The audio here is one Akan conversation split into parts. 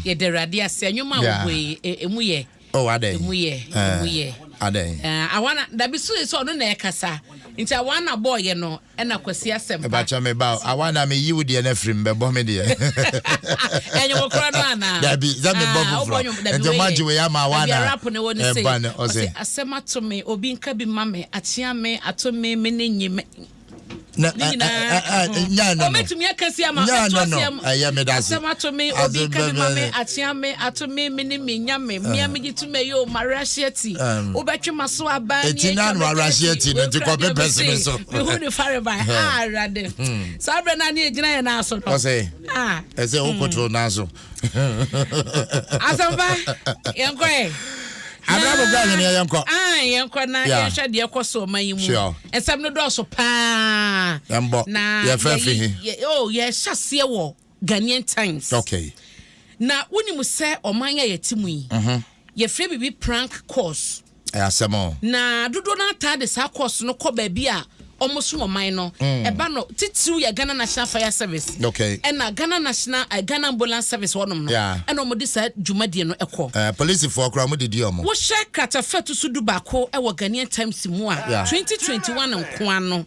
Yɛda Awurade ase. Nnwom a wɔbɔ yi, emu yɛ. Oh, adɛn? Emu yɛ, emu yɛ. Adɛn? Awana, dabi so sɛ ɔno na ɛkasa. Nti awana bɔɔyɛ no, ɛna Kwasi Asɛmpa. Ɛbakyɛ me ba, awana me yi wo deɛ no afiri mu, bɛbɔ me deɛ. Ɛnyɛ korɔ no anaa? Dabi, sɛ me bɔ ah, foforɔ. Nti ɔmo agye wei ama awana. Dabi rap ne wɔ ne se. Ɛba ne, ɔse. Asɛm ato me, obi nka bi ma me, akyea me, ato me, me ne nye me. Na ne nyinaa nyaa no no ɔmɛtumi aka si ama nyaa no no ɛyɛ me dase asɛm ato me obi nka bi ma me akyea me ato me me ne me nya me mmea me gye to me yɛ o marahyia ti wobɛtwe ma so aba ne eti na no arahyia ti no nti kɔ pepɛ si me so mehu ne fare ba a awurade saa berɛ no a ne ɛgyina yɛ naa so no ɔsɛ ɛsɛ wokotoro naa so. Asɛmpa, yɛnkɔ ɛ. Abra mo gba yɛn yɛnkɔ. Ah, yɛnkɔ na yɛnhwɛ deɛ ɛkɔ so ɔman yi mu. Sure. Nsɛm no dɔɔso paa. Yɛnbɔ. Na yɛfɛ fi he. Oh, yɛhyɛ aseɛ wɔ Ghanaian Times. Okay. Na wonim sɛ ɔman a yɛte mu yi, yɛfrɛ biribi prank course. Ɛyɛ asɛm o. Na dodoɔ no ara taa de saa course no kɔ baabi a wɔsom ɔman no. Ɛba no titiriw yɛ Ghana National Fire Service. Okay. Ɛna Ghana National eh, Ghana Ambulance Service hɔnom no. Yeah. Ɛna wɔde saa dwumadie no kɔ. Eh, polisifoɔ koraa wɔde di wɔn. Wohyɛ kratafa ɛto so dubaako wɔ Ghanaian Times mu a, Yeah. 2021 nko ara no,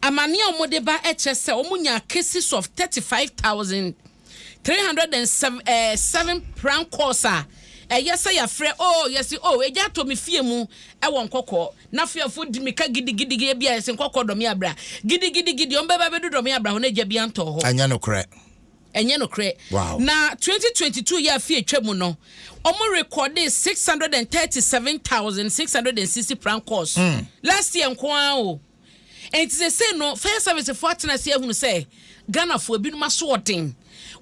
Amaneɛ a wɔde ba kyerɛ sɛ wɔnyaa cases of 35,307 prank calls a ɛyɛ sɛ yɛafrɛ oh yɛse oh egya atɔ me fie mu wɔ Nkɔkɔɔ na fiefo di mika gidigidigi ebia yɛse Nkɔkɔɔ Dɔme Abra gidigidigidi wɔn bɛba abɛdu Dɔme Abra hɔ na egya bi antɔɔ hɔ. Ɛnyɛ nokorɛ. Ɛnyɛ nokorɛ. Wow. Na 2022 yɛ afe a atwa mu no, wɔn rekɔdee 637,660 prank calls. Last year nko ara o. Enti seesei no, fire service foɔ atena ase ahunu sɛ Ghanafoɔ ebinom asoɔden.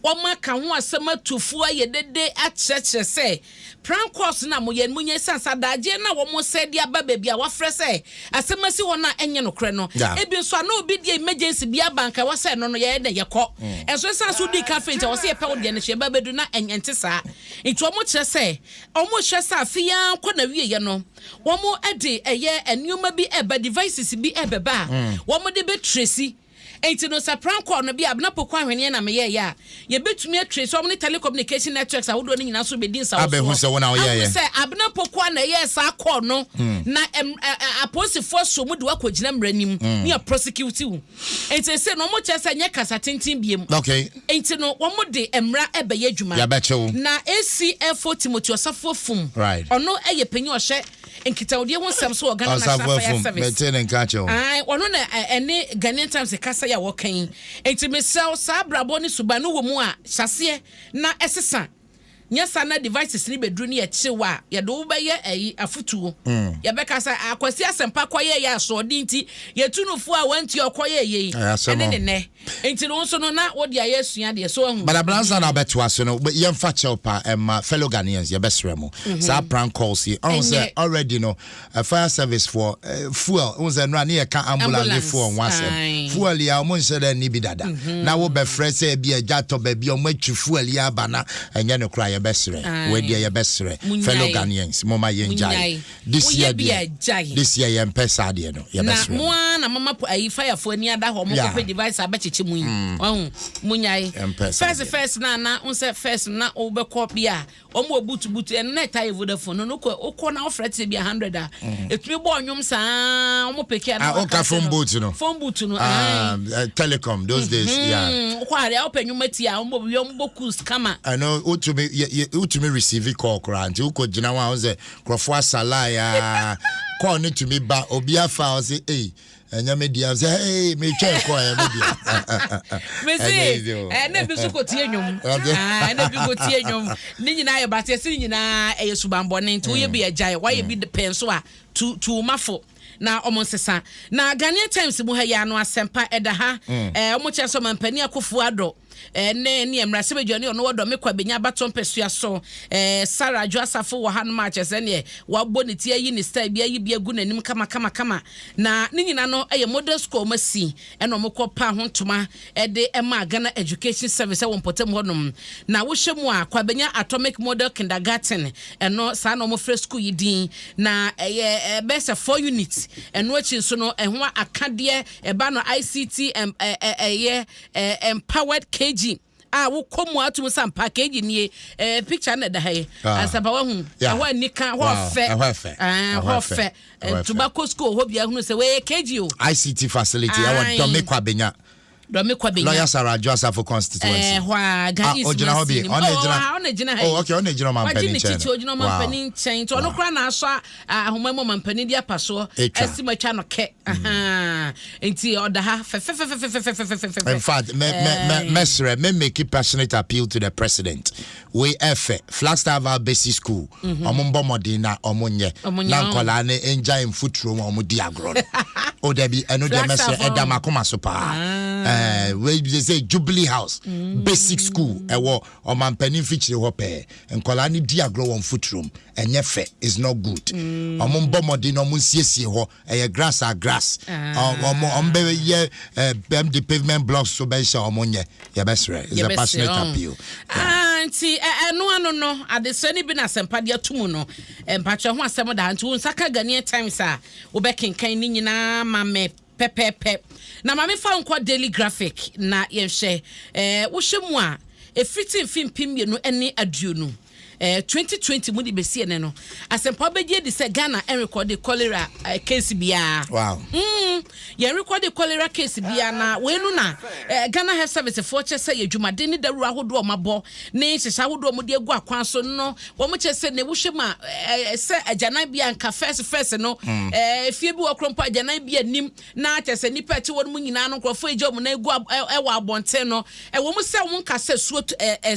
Wɔaka ho asɛm atu fo ayɛ dede akyerɛkyerɛ sɛ prank calls no a moyɛ no monyɛ esiane sɛ adagyeɛ no a wɔsɛe de aba baabi a wɔafrɛ sɛ asɛm asi hɔ no a ɛnyɛ nokorɛ no. Ebi nso a na obi deɛ emergency bi aba anka ɛwɔ sɛ ɛno no yɛyɛ dɛn yɛkɔ. Nso esiane sɛ wodii kan frɛ nti ɛwɔ sɛ yɛpɛ wo deɛ no so yɛba abɛdu na ɛnte saa. Nti wɔkyerɛ sɛ wɔhwɛ sɛ afe yi ara nkɔ n'awieɛ no wɔde ɛyɛ nneɛma bi ɛba devices bi ɛbɛba a wɔde bɛ trace nti no sɛ prank call no bi a Abena Poku Ahweneɛ na meyɛɛyɛ a yɛbɛtumi atrace wɔn ne telecommunication networks ahodoɔ no nyinaa nso bɛdi nsawosoɔ Abɛhu sɛ wo na woyɛɛyɛ. ahu sɛ Abena Poku a na ɛyɛɛ saa call no na ɛm ɛ ɛ apolisifoɔ asɔ mu de wo akɔgyina mmara nim ne yɛ prosecute wo nti seesei no wɔn kyerɛ sɛ nyɛ kasa tenten biem Okay. nti no wɔn de mmara ɛbɛyɛ adwuma Yɛabɛkye wo. Na ACFO Timothy Osafo Afum, Right. ɔno yɛ panyin a ɔhwɛ nkitahodie ho nsɛm so wɔ Ghana Osafo National Fire Afum, Service. metee ne nka akyɛ o. Ae, ɔno na ɛne Ghanaian Times kasa yi a wɔka yi. Enti mesrɛ wo, saa abrabɔ ne suban no wɔ mu a, hyɛ aseɛ na ɛsesa. Nyɛ saa na devices no bɛduru ne yɛkye wo a, yɛde wo bɛyɛ ayi, afotuo. Yɛbɛka sɛ, ah, Kwasi Asɛmpa kɔyɛeɛ asoɔden nti, yɛtu no fo a wantie a ɔkɔyɛeɛ yi, Ɛyɛ asɛm ɛne o. ne nnɛ. Nti no wo nso no na wode ayɛ asua deɛ, so wahu? But abransa na abɛtoa so no, yɛmfa kyɛw pa ɛma fellow Ghanaians, yɛbɛsrɛ mo. Saa prank calls yi, ɔhu sɛ Ɛnyɛ. already no, fire service foɔ, fuel, wohu sɛ nnora ne yɛka ambulance ne fuel ho asɛm. Aye. Fuel yi a, ɔmo nhyɛ da nni bi dada. Na wobɛfrɛ sɛ ebi agya tɔ baabi a ɔmo atwi fuel yi aba na ɛnyɛ no koraa, yɛbɛsrɛ. Aye. Wei deɛ yɛbɛsrɛ. Monyae. Fellow Ghanaians, momma yɛngyae. Monyae. This Woyɛ year bi deɛ, a gyae. this year yɛmpɛ saa deɛ no, Na yɛbɛsrɛ mo mo. ara na mama ayi firefoɔ ani ada hɔ, mo Yeah. kɔpɛ device abɛkyekye mu yi. Wahu? Monyae. Yɛmpɛ saa First deɛ no. first na na wo sɛ first na wobɛkɔ bi a wɔn wɔ butu butu ɛno na ɛta yɛ Vodafone no no kɔ wokɔ na wofrɛ te bi a 100 a ɛtumi bɔ ɔnwom saa wɔn peke a na Ah, waka woka sɛ phone no. booth no. Phone booth no. Ah, ae. telecom those days, yeah. Wokɔ adeɛ wopɛ nnwom atie a wɔn bɔ wɔn bɔ kus kama. Ɛno wotumi yɛ yɛ wotumi receive call koraa nti wokɔ gyina hɔ a wosɛ nkurɔfoɔ asa line aa call no tumi ba obi afa a ɔsɛ ei ɛnyɛ me dea sɛ hey metwɛn call ɛyɛ me dea. Mese Ɛnyɛ easy o. ɛna bi nso kɔtie nnwom. Ah, ɛna bi kɔtie nnwom. Ne nyinaa yɛ bate ɛsɛ ne nyinaa ɛyɛ subanbɔne nti woyɛ bi agyae woayɛ bi pɛn so a tu tu wo mafo na ɔmo nsesa. Na Ghanaian Times mu ha yi ano asɛmpa ɛda ha. Ɛɛ ɔmo kyerɛ sɛ ɔmampanin Akufo Addo Ɛne ne mmarahyɛbadwa ne ɔno ɔdɔ me kwa bɛnya abatoɔ mpɛsua so. Ɛɛ Sarah Adwo Asafo wɔ hanom a kyerɛ sɛ neɛ wabɔ ne ti ayi ne style bi ayi bi agu n'anim kama kama kama. Na ne nyina no yɛ model school a wɔn asi ɛna wɔn kɔ paa ho ntoma de maa Ghana Education Service ɛwɔ mpɔtam hɔnom. Na wohyɛ mu a Kwabenya Atomic Model Kindergarten ɛno saa na wɔn frɛ school yi din. Na ɛyɛ ɛbɛyɛ sɛ 4 units. Ɛno akyi nso no ɛho akadeɛ ɛba no ICT ɛyɛ Empowered KG. A wokɔ mu atum sɛ ampa KG nie. Picture na ɛda ha yi. Ah. Asɛmpa wahu. Ɛhɔ anika, ɛhɔ ɔfɛ. Ɛhɔ ɛfɛ. Ɛhɔ ɔfɛ. Tobacco school hɔ bia hunu sɛ wɔyɛ KG o. ICT facility ɛwɔ Dome Kwabenya. Dome Kwabenya. Lawyer Sarah Adwo Asafo constituency. Ɛhɔ a Ga East. Ogyina hɔ bi. Ɔna gyina. Ɔna gyina ha yi. Oh, okay, ɔna gyina ɔmampanin nkyɛn. Wagye ne titi, ogyina ɔmampanin nkyɛn. Nti ɔno koraa na asɔ ahoma mu ɔmampanin di apa soɔ. Ɛsi mu atwa no kɛ. Nti ɔda ha fɛfɛfɛfɛfɛfɛfɛfɛ. In fact, me me me mesrɛ me make a passionate appeal to the president. Wei ɛfɛ Flagstaff House Basic School. Ɔmo mbɔ mmɔden na ɔmo nyɛ. Na nkɔlaa ne ngya mfuturo mu a ɔmo di agorɔ no. O dabi, ɛno deɛ mɛsrɛ, ɛda m'akoma so paa. Wei sɛ Jubilee House Basic School ɛwɔ ɔmampanin mfikyire hɔ pɛɛ. Nkɔlaa ne di agorɔ wɔ mfuturo mu. Ɛnyɛ fɛ, it's not good. Ɔmo mbɔ mmɔden na ɔmo nsiesie hɔ. Ɛyɛ grass a grass. Ɔmo bɛyɛ bɛm de pavement blocks so bɛhyɛ ɔmo nyɛ. Yɛbɛsrɛ. It's a passionate appeal. Ah, nti ɛno ano no adesrɛ no bi na asɛmpa de ato mu no, mpatwɛ ho asɛm da. Nti wo nsa ka Ghanaian Times a, wobɛkenkan ne nyinaa ma me pɛpɛɛpɛ. Na maame fa nkɔ Daily Graphic na yɛnhwɛ. Wohyɛ mu a, ɛfiri mfe 2020, 2020 mu de bɛsi ɛnɛ no, asɛmpa bɛgye di sɛ Ghana ɛnrekɔde cholera case biara. Yɛn rekɔde cholera case biara na wei no na Ghana Health Service foɔ kyɛ sɛ yɛ dwumaden ne dawuro ahodoɔ ɔmo abɔ ne nhyehyɛ ahodoɔ ɔmo de agu akwan so no, wɔn kyɛ sɛ na ewuhwɛ mu a, sɛ agyanan bi a nka first first no, fie bi wɔ koro mpo agyanan bi anim na kyɛ sɛ nipa ɛte wɔn mu nyinaa no, nkurɔfoɔ egya wɔn nan egu ɛwɔ abɔnten no, ɛwɔ mu sɛ wɔn nka sɛ suo tu ɛ ɛ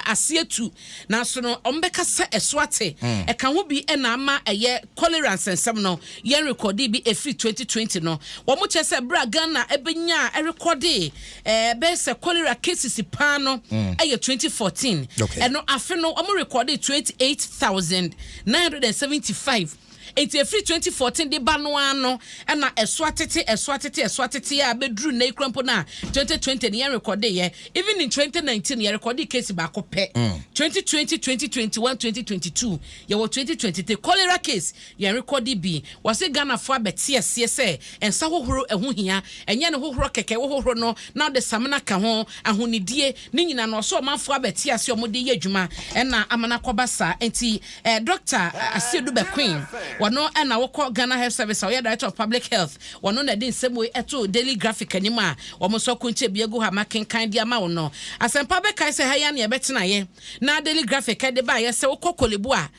aseɛ tu, nanso no wɔn bɛka sɛ ɛso ate. Ɛka ho bi ɛna ama ɛyɛ cholera nsɛnsɛm no yɛn rekɔde bi efiri 2020 no. Wɔn kyɛ sɛ bere a Ghana ɛbɛnya ɛrekɔde bɛyɛ sɛ cholera cases paa no ɛyɛ 2014. Ɛno afe no wɔn rekɔde 28,975. Nti efiri 2014 de ba no ara no, ɛna ɛso atete, ɛso atete, ɛso atete a bɛduru nna ekura mpo na 2020 ne yɛn rekɔde yɛ. Even in 2019 yɛ rekɔde case baako pɛ. 2020, 2021, 2022, yɛwɔ 2023, cholera case yɛn rekɔde bi. Wɔsi Ghanafoɔ abɛte aseɛ sɛ nsa hohoro ɛho hia. Ɛnyɛ ne hohoro kɛkɛ, wohohoro no na ɔde samina ka ho, ahonidie ne nyinaa no, ɔsɛ ɔmanfoɔ abɛte aseɛ, ɔmo de yɛ adwuma ɛna amana kɔba saa. Nti Doctor Asiedu Bequeen, wɔno ɛna wɔkɔ Ghana Health Service a ɔyɛ Director of Public Health, wɔno na ɛde nsɛm wei ɛto Daily Graphic anim a wɔn nso akunkyɛ bi agu ha ma kenkan de ama wɔn no. Asɛmpa bɛkae sɛ ha yi ana yɛbɛtena na Daily Graphic ɛde ba yɛ sɛ wokɔ Korle Bu a,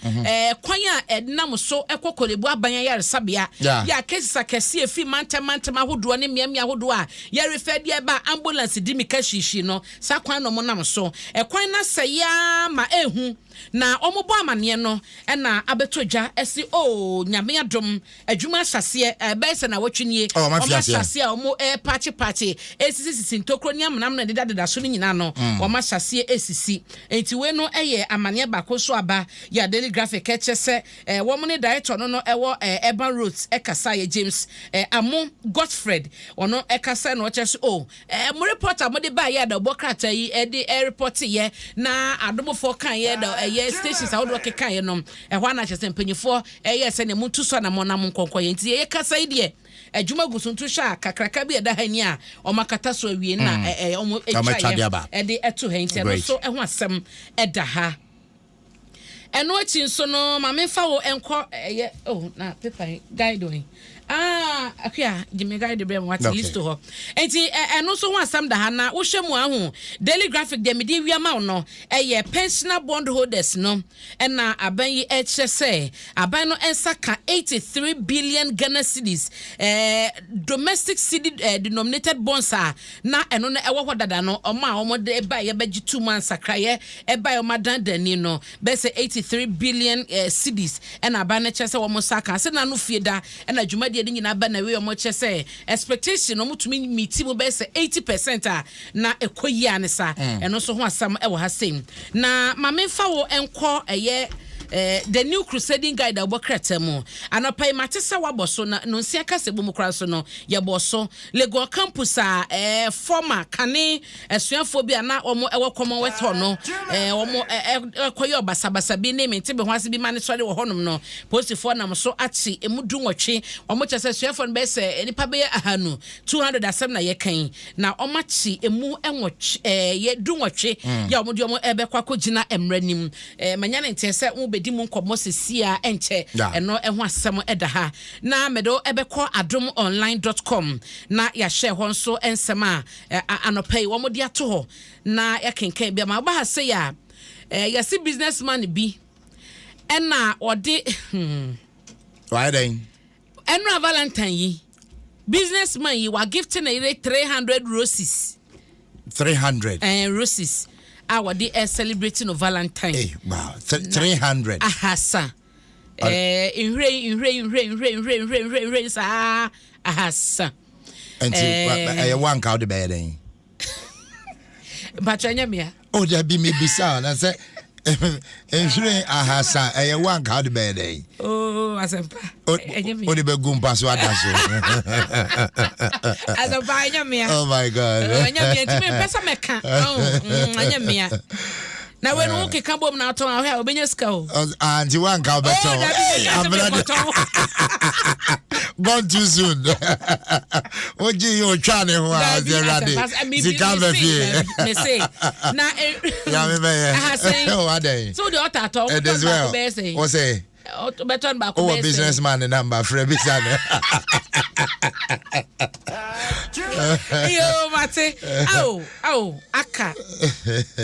kwan a ɛnam so ɛkɔ Korle Bu aban ayaresabea yɛ a cases akɛseɛ efi mantam mantam ahodoɔ ne mmeammea ahodoɔ a yɛrefɛ deɛ ɛba ambulance di mika hyiihyi no, saa kwan na wɔn nam so. Ɛkwan na sɛ yaa ma ehu na wɔn bɔ amaneɛ no ɛna abɛtɔ dwa ɛsi o, Nyame adom, adwuma ahyɛseɛ ɛbɛyɛ sɛ na wɔtwe nie. Oh, wɔn afi wɔn aseɛ. Ahyɛseɛ a wɔn ɛɛpakyepakye esisisisi ntokuro ne amanam na ɛdedadeda so no nyinaa no, wɔn ahyɛseɛ esisi. Nti wei no ɛyɛ amaneɛ baako so aba yɛ Daily Graphic ɛkyɛ sɛ wɔn ne director no ɛwɔ Urban Roads ɛkasa yɛ James Amo Godfred. Ɔno ɛkasa na ɔkyerɛ so o, mo report a mo de ba yɛ adabɔ krataa yi ɛde ɛreport yɛ na adomfoɔ kan yɛ da ɛyɛ stations ahodoɔ keka yɛ no ɛhɔ ana kyerɛ sɛ mpanyinfoɔ ɛyɛ sɛ ne mo ntu so anamɔ na mo nkɔnkɔ yɛ. Nti yɛyɛ kasa yi deɛ, adwuma gu so nto hyɛ a kakraka bi ɛda ha ni a ɔmo akata so awie na ɛ ɛ ɔmo Ɔmo atwa atwa de yɛ aba. ɛde ɛto ha. Nti ɛno nso ɛho asɛm ɛda ha. Ɛno akyi nso no, maame fa wo nkɔ ɛyɛ oh na paper yi guide yi, ah, Akua gyimi guide bɛn mu wate. List hɔ nti ɛno nso ho asɛm da ha. Na wohwɛ mu ahu Daily Graphic deɛ mede wia ma wo no, ɛyɛ pensioner bond holders no ɛna aban yi ɛkyerɛ sɛ aban no nsa ka 83 billion Ghana cedis, domestic cedi denominated bonds a na ɛno no ɛwɔ hɔ dada no, ɔmo a ɔmo de ɛba yɛbɛgye tu mu ansakraeɛ ɛba yɛ ɔmo adandani no bɛsɛ 83 billion cedis ɛna aban no kyerɛ sɛ wɔn nsa ka ase na no fie da. Ɛna dwumadie no nyinaa ba na wei ɔmo kyerɛ sɛ expectation ɔmo tumi meet mu bɛyɛ sɛ 80% a na ɛkɔ yie a ne sa. Ɛno nso ho asɛm ɛwɔ ha sɛm. Na maame nfa wo nkɔ ɛyɛ The New Crusading Guide a wɔbɔ krataa mu. Anɔpa yi mate sɛ wabɔ so na nonsia kasɛbɔ mu koraa so no yɛbɔ so. Legon campus a former kane asuafoɔ bi a na wɔn wɔ Commonwealth hɔ no wɔn kɔyɛ ɔbasabasa bi ne mente me ho ase bi ma ne sɔre wɔ hɔnom no, polisifoɔ nam so akye emu 18. Wɔn kyerɛ sɛ asuafoɔ no bɛyɛ sɛ nnipa bɛyɛ 200, 200 asɛm na yɛka yi, na wɔn akye emu nwɔtwe, yɛ 18 yɛ a wɔn de wɔn ɛbɛkɔ akɔgyina mmerɛ nim. Manya ne nteɛ sɛ wɔbɛdi mu nkɔmmɔ sɛsi a ɛnkyɛ. Ɛno ɛho asɛm ɛda ha na mede wo ɛbɛkɔ adomonline.com na yɛahyɛ hɔ nso nsɛm a anɔpa yi wɔn de ato hɔ na yɛkenkan bi ama woba ha sɛ yɛ a yɛsi businessman bi ɛna ɔde Wayɛ dɛn? Ɛnura Valentine yi, businessman yi wa gift na yere 300 roses. 300? Roses a wɔde celebrate no Valentine. Hey, wow, 300? 300. Nhwiren, nhwiren, nhwiren, nhwiren, nhwiren, nhwiren, nhwiren, nhwiren saa 300. Nti ɛyɛ wanka wode bɛyɛ dɛn? Mpatwa, nyɛ mea. O dabi, mebisa na sɛ nhwiren 300 ɛyɛ wanka wode bɛyɛ dɛn? Oh, Asɛmpa, ɛnyɛ mea. Wode bɛgu mpa so ada so? Asɛmpa, ɛnyɛ mea. Oh my God. Ɛnyɛ mea, nti mempɛ sɛ mɛka. Ɛnyɛ mea na wei no wo keka bom na atɔn ahwɛ a wobɛnya sika o. Ah, nti wanka wobɛtɔn? Oh, dabi, meka sɛ mekɔtɔn. Gone too soon. Wogye yi otwa ne ho a ɔsɛ Awurade sika bɛ fie. Mese na Nyame bɛyɛ. Ahasɛn. Wadɛn? Sɛ wode ɔta atɔ It is wobɛtɔn well. baako bɛyɛ sɛn? Wo sɛ Wobɛtɔn baako wowɔ bɛyɛ sɛn? business man ne number, frɛ bisa no. Yo, mate. Ao ao, aka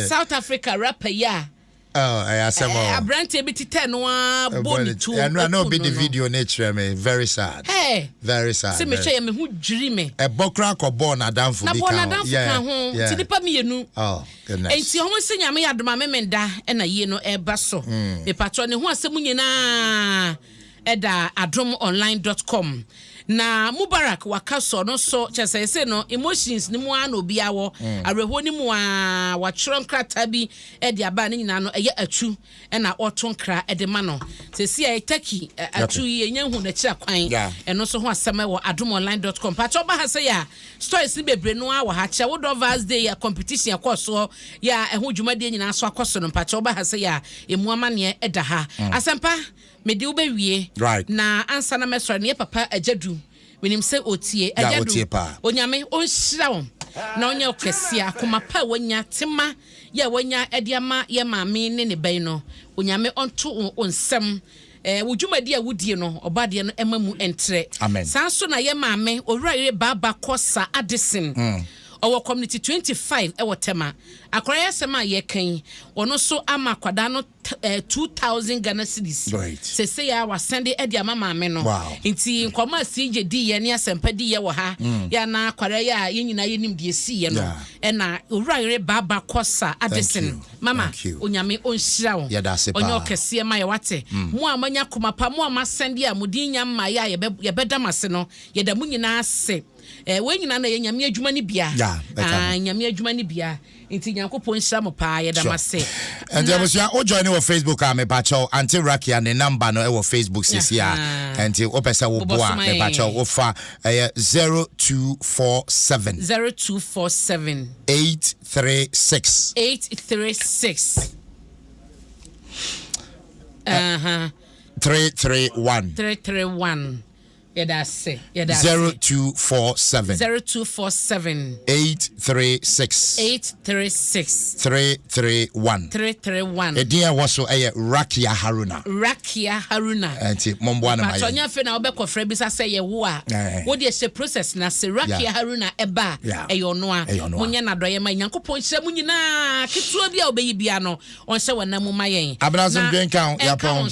South Africa rapper yi a Oh, ɛyɛ asɛm o. Aberanteɛ bi tetɛ no a bɔ ne tuo. Ɛno a na obi ɛku de no. video ne kyerɛ me, very sad. Hey, very sad. Sɛ mehwɛ yɛ, me ho dwiri me. Ɛbɔ koraa kɔ bɔɔ n'adamfo Na bi bɔ ka ho. n'adamfo ka ho, nti nipa mmienu. Oh goodness. Nti ɔmo sɛ Nyame yɛ adoma memenda ɛna yie no ɛba so. Mepatɔ ne ho asɛm nyinaa ɛda adomonline.com. Na Mubarak waka so no so kyɛ sɛ ɛsɛ no emotions ne mu a na obiara wɔ awerɛhoɔ ne mu a watwerɛ nkrataa bi ɛde aba. Ne nyinaa no ɛyɛ atu ɛna ɔto nkra ɛde ma no sɛsi a Turkey atu yi ɛnya hu n'akyi akwan. Ɛno nso ho asɛm ɛwɔ adomonline.com. Pakyɛ, ɔba ha sɛ yɛ a stories ne bebree no a wɔ ha kyɛ wodɔ Vals Day yɛ competition ɛkɔ soɔ yɛ a ɛho dwumadie nyinaa so akɔ so no. Mpakyɛ, ɔba ha sɛ yɛ a ɛmu amanneɛ ɛda ha. Asɛmpa, mede wobɛwie. Na ansa na mɛsɔre no, yɛ papa Agya Du, menim sɛ ɔtie. Ya, Agya ɔtie Du, paa. Onyame ɔnhyira wo na ɔnyɛ wo kɛseɛ. Akoma pa a wanya tema yɛ a wanya de ama yɛ maame ne ne bɛn no, Onyame ɔnto wo nsɛm. Wo dwumadi a wodie no, ɔbadeɛ no ɛma mu ɛntrɛ. Amen. Saa nso na yɛ maame Owura Yere Baaba Kɔsa Addison, ɔwɔ Community 25 ɛwɔ Tɛma. Akwaraa yɛ asɛm a yɛka yi, ɔno nso ama akwadaa no 2000 Ghana cedis. Sese yɛ a wasɛnde ɛde ama maame no. Nti nkɔmɔ a CJ di yɛ ne Asɛmpa di yɛ wɔ ha yɛ ana akwaraa yɛ a yɛn nyinaa yɛnim deɛ si yɛ no. Ɛna Owura Yere Baaba Kɔsa Addison you. mama, Thank you. Onyame ɔnhyira wo. Yɛda ase Ɔnyɛ paa. ɔkɛseɛ ma yɛ wate. Mo a moanya koma pa, mo a moasɛnde a mo din nya mma yɛ a yɛbɛda mo ase no, yɛda mo nyinaa ase. Wei nyinaa na yɛ Nyame adwuma no bia. Ya, bɛka ho. Ah, Nyame adwuma no bia, nti Nyankopɔn nhyira mo paa, yɛda mo ase. Nti abusua, wo join wɔ Facebook a, mepakyɛw, Auntie Rakia ne number no ɛwɔ Facebook sisi a. Nti wopɛ sɛ woboa, Bobɔ so ma yɛn. mepakyɛw, wofa ɛyɛ 0247 0247 836 836 331. 331. Yɛda ase, yɛda ase. 0247 0247 836 836 331. 331. Ɛdin a ɛwɔ so ɛyɛ Rakia Haruna. Rakia Haruna. Nti momboa no ma Patɔ yɛn. nyɛ afei na wobɛkɔfrɛ bisa sɛ yɛwo a wode ɛhyɛ process na sɛ Rakia Haruna ɛba a, ɛyɛ ɔno a. Ɛyɛ ɔno a. Monyɛ nadɔyɛ ma Nyankopɔn nhyira mu nyinaa. Ketewa bi a wobɛyi bia no, ɔnhyɛ w'anam mu ma yɛn. Abena Na asomdwe nka wo, ɛnka yɛapɔn. wo.